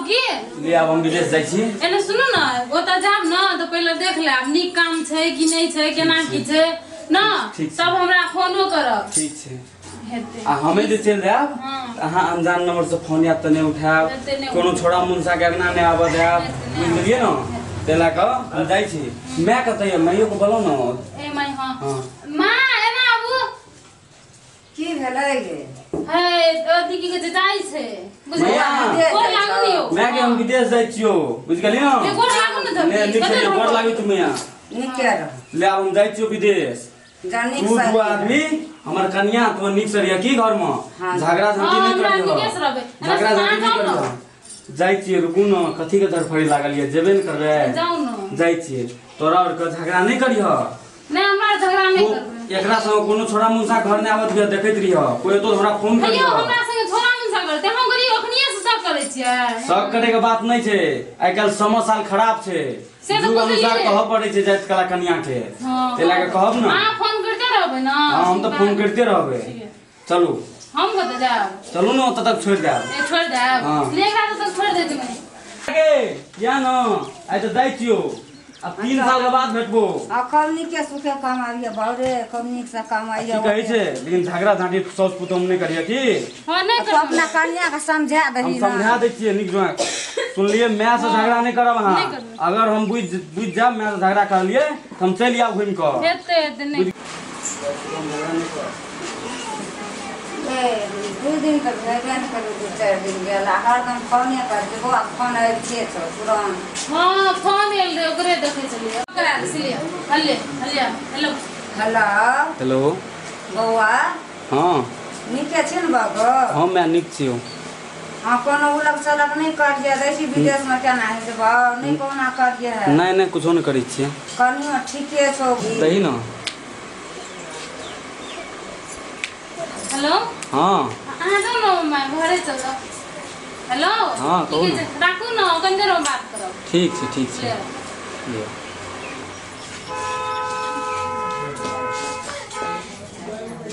की ले आब हम विदेश जाइ छी। एने सुनू न, ओतऽ जाब न तऽ पहिले देख लेब नीक काम छै कि नहि छै, केना की छै न, सब हमरा फोनो करब। ठीक छै। हेतै। आ हमे जे चलि जायब अहाँ अनजान नंबर से फोन आयत तऽ नहि उठायब, कोनो छोड़ा मुनसा के अंगना नहि आबऽ देब, बुझि गेलियै न? ताहि लए कऽ हम जाइ छी। माय कतऽ यऽ? माइयो के बोलाउ न। ए my, हाँ माँ एना आबू। की भेलै गे? हे अथी की कहै छै, जाइ छै बुझलियै, गोर लागू ने यौ। माय के हम विदेश जाइ छियौ, बुझि गेलियै न? गोर लागू ने जल्दी। नीक से गोर लागै छी मैया। नीके रह। ले आब हम जाइ छियौ विदेश। तू दू आदमी हमर कनिया तो नीक से रहिया की घर में, झगड़ा झांटी नहीं करियो, झगड़ा झांटी नहीं करियो। जाइ छियै, रुकू न, कथी के धरफड़ी लागल ये, जेबे न करबै। जाउ न। जाइ छियै, तोरा और के झगड़ा नहीं करियो। नहीं हमरा झगड़ा नहीं करबै। एकरा संग कोनो छोड़ा मुनसा घर नहीं आवत देखैत रहियो, कोई तो हमरा फोन करियो। हमरा संग छोड़ा मुनसा करते हम गरीब अखनिए से सब करै छियै। सब करे के बात नहीं छै, आइ काल्हि समय साल खराब छै, जुग अनुसार कहब पड़ै छै जाइत कला कनिया के, ताहि लए कऽ कहब न। अहाँ फोन करते रहबै न? हाँ हम तऽ फोन करते रहबै। चलू हम कतऽ जायब? चलू न ओतऽ तक छोड़ि देब। ए छोड़ि देब? ले एकरा तक छोड़ि देत मैं। गे या न आइ तऽ जाइ छियौ, अब 3 साल के बाद भेटबो। आ कब नीके सुखे कमाइए बाउरे, कब नीक से कमाइए। की कहै छै, लेकिन झगड़ा झांटी साउस पुतोह नहि करियै की? हां नहि करब। अपना कनिया के समझा दही। हम समझा दै छियै नीक जकाँ। सुनलियै, my से झगड़ा नहि करब अहाँ। अगर हम बुझि जायब my से झगड़ा करलियै तऽ हम चलि आयब घुमि कऽ। हेतै हेतै नहि। 2 दिन तक भेबे नहि करू, 2-4 दिन गेल हरदम फोने करते। बौआ फोन आबिते छौ तुरन्त। हाँ फोन आयल रहे, ओकरे देखै छलियै। ओकरा इसलिए हल्ले हल्ले। हेलो हेलो हेलो बौआ। हाँ नीके छी ने बाबू? हाँ मैं नीक छियौ। हाँ कोनो उलग सलग नहि करियै, दै छी विदेशमे केना हेतै बाउ, नहि कोना करियै। नहि नहि कुछो नहि करै छियै। कनियो ठीके छौ। दही न। हेलो। हाँ अहाँ जाउ ने माय घरे चल जाउ। हेलो। हाँ कहू ने। राखू ने, कनि देर में बात करब। ठीक छै ठीक छै।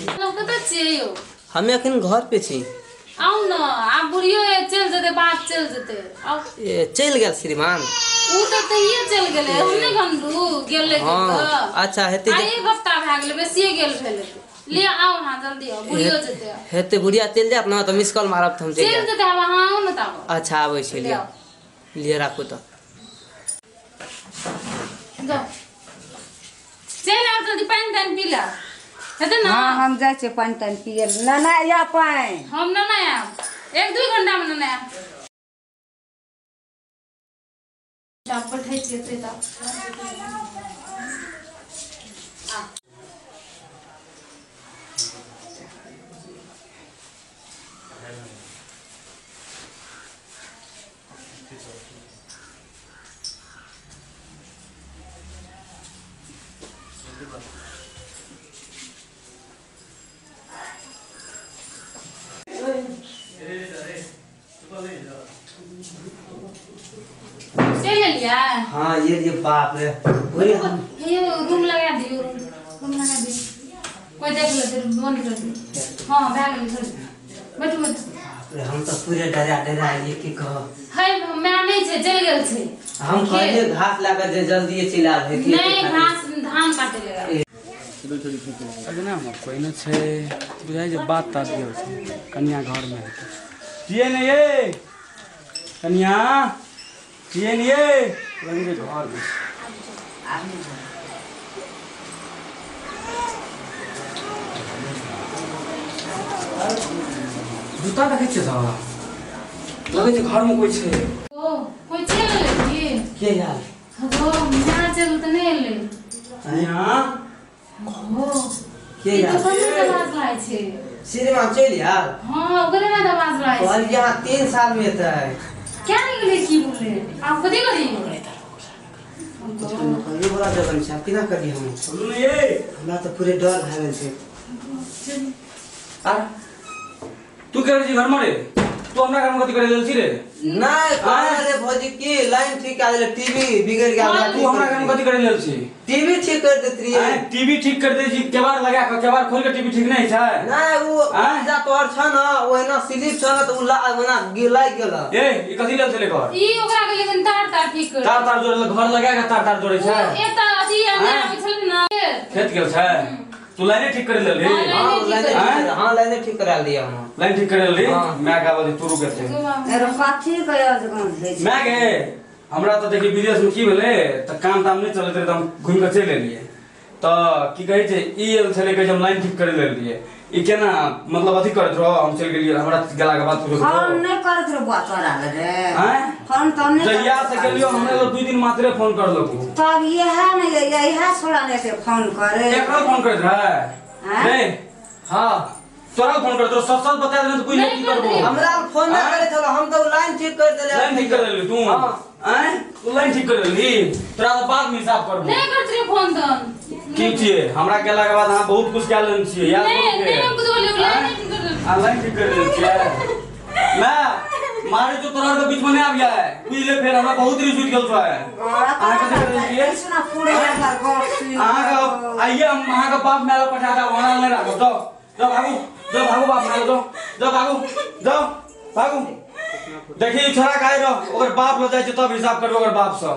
हेलो कतऽ छियै यौ? हमे अखन घर पे छी। आउ न, आब बुढ़ियो चलि जेतै, बाप चलि जेतै। आउ। ए चलि गेल श्रीमान? उ तऽ तहिये चलि गेलै, हम नहि गनलू गेलै। हाँ अच्छा हेतै। एक हफ्ता भए गेलै, बेसिए गेल भेलै। ले आओ अहाँ जल्दी आओ, बुढ़ियो जेतै। हेतै बुढ़िया चलि जायत ने तऽ मिस कॉल मारब तऽ हम चलि जेतै। आब अहाँ आउ ने तब। अच्छा आबै छी, लिअ लिअ राखू तऽ। जाउ चलि आउ जल्दी, पानि तानि पी ले हेतै ने? हाँ हम जाइ छियै पानि तानि पियै लए। नहि या पानि हम नहि आयब, 1-2 घंटा मे नहि आयब। पठै छियै तऽ हाँ ये बाप रे, ये रूम लगा दियो, रूम लगा दियो, कोई देख लेते बंद कर दियो। हाँ भए गेल, छोड़ बैठू बैठू। बाप रे हम तो पूरे डरा डरा ये की कह है। मैं नहीं छै, चलि गेल छै। हम कहलिए घास लाके जे जल्दी चलि आबै। नहीं घास धान काटे लगा। अजना हम कोई न छै, बुझाइ जे बात तात गेल छै कनिया घर में किए ने ये कनिया किए ने ये लगे जे घर में। जूता देखै छियै सब, लगै छै घर में कोई छै। ओ कोई चलि एलै की? के यार? हो माँ चल तऽ नहि एलै। कनिया ओ के यार? ई तऽ आवाज लागै छै। श्रीमान चलि आयल? हाँ ओकरे ना आवाज लागै छै। कहलियै अहाँ 3 साल में एतै। क्या निकले की बोले आप कथी करी? ये बड़ा जगह छै, केना करी हम? चलू ने ये, हमरा तऽ पूरे डर भए गेल छै। आ तू के छी घर में रे? तू हमरा घर में कथी करे लेल छी रे? नहीं कहले रे भौजी की लाइन ठीक आ गेलै, टीवी बिगड़ गेल। तू हमरा घर में कथी करे लेल छी? टीवी ठीक कर देत रहिए। टीवी ठीक कर दे छी, केबाड़ लगा के केबाड़ खोल के टीवी ठीक नहीं छै? नहीं वो जा तोहर छ न ओहिना स्लिप छ न त उ ओना लागि गेल। ए ई कथी लेल छले घर? ई ओकरा के लेकिन तार तार ठीक कर, तार तार जोड़े घर लगा के तार तार जोड़े छै। एता अथी हमरा आबै छल न, खेत गेल छै। तू लाइने ठीक कर लेली? हां लाइने ठीक करा लिया हम। लाइन ठीक कर लेली? मैं का बोली तू रुक के अरे कथी कयो जगन है मैं गे हमरा त देखी विदेश में की भेलै त काम ताम नहीं चलैत रहे त हम घुमि के चलि एलियै। त की कहै छै ई एल छलै कहै छै हम लाइन ठीक करे लेलियै। ई केना मतलब अथी करैत रहो, हम चलि गेलियै हमरा गेला के बाद पूछो हम नहीं करैत रहो बुआ तोरा रे। हैं फोन त नहीं जहिया से गेलियो हमरा लोग 2 दिन मात्रे फोन करलको। तब इहे ने इहे छोड़ा ने से फोन करे। एकरो फोन करैत रहे? नहीं हां तोरा फोन करत रहो, सब सब बता देने त बुझले की करबो। हमरा फोन ना करे छलो, हम त लाइन ठीक कर देले। लाइन ठीक कर देली तू? हैं तू लाइन ठीक कर देली, तोरा त बाद में हिसाब करबो। नहीं करत रे फोन त की छियै हमरा गेला के बाद अहाँ बहुत कुछ कए लेने छियै याद नहीं नहीं हम बुझलियै लाइन ठीक कर देली। हां लाइन ठीक कर देली छियै। मैं मारे जो तोरा के बीच में नहीं आबिया है बुझले, फेर हमरा बहुत रिस उठि गेल छै। अहाँ के कर देलियै सुना पूरे घर गप सुन। अहाँ के आइए हम अहाँ के बाप माय लग पठा देब, वहाँ नहीं राखब। जाओ जाओ भागू, जाओ भागू बाप माय लग, जाओ जाओ भागू, जाओ भागू। देखी छोरा काहे रह ओकर बाप ल जाइ छै तब हिसाब करबै ओकर बाप सँ।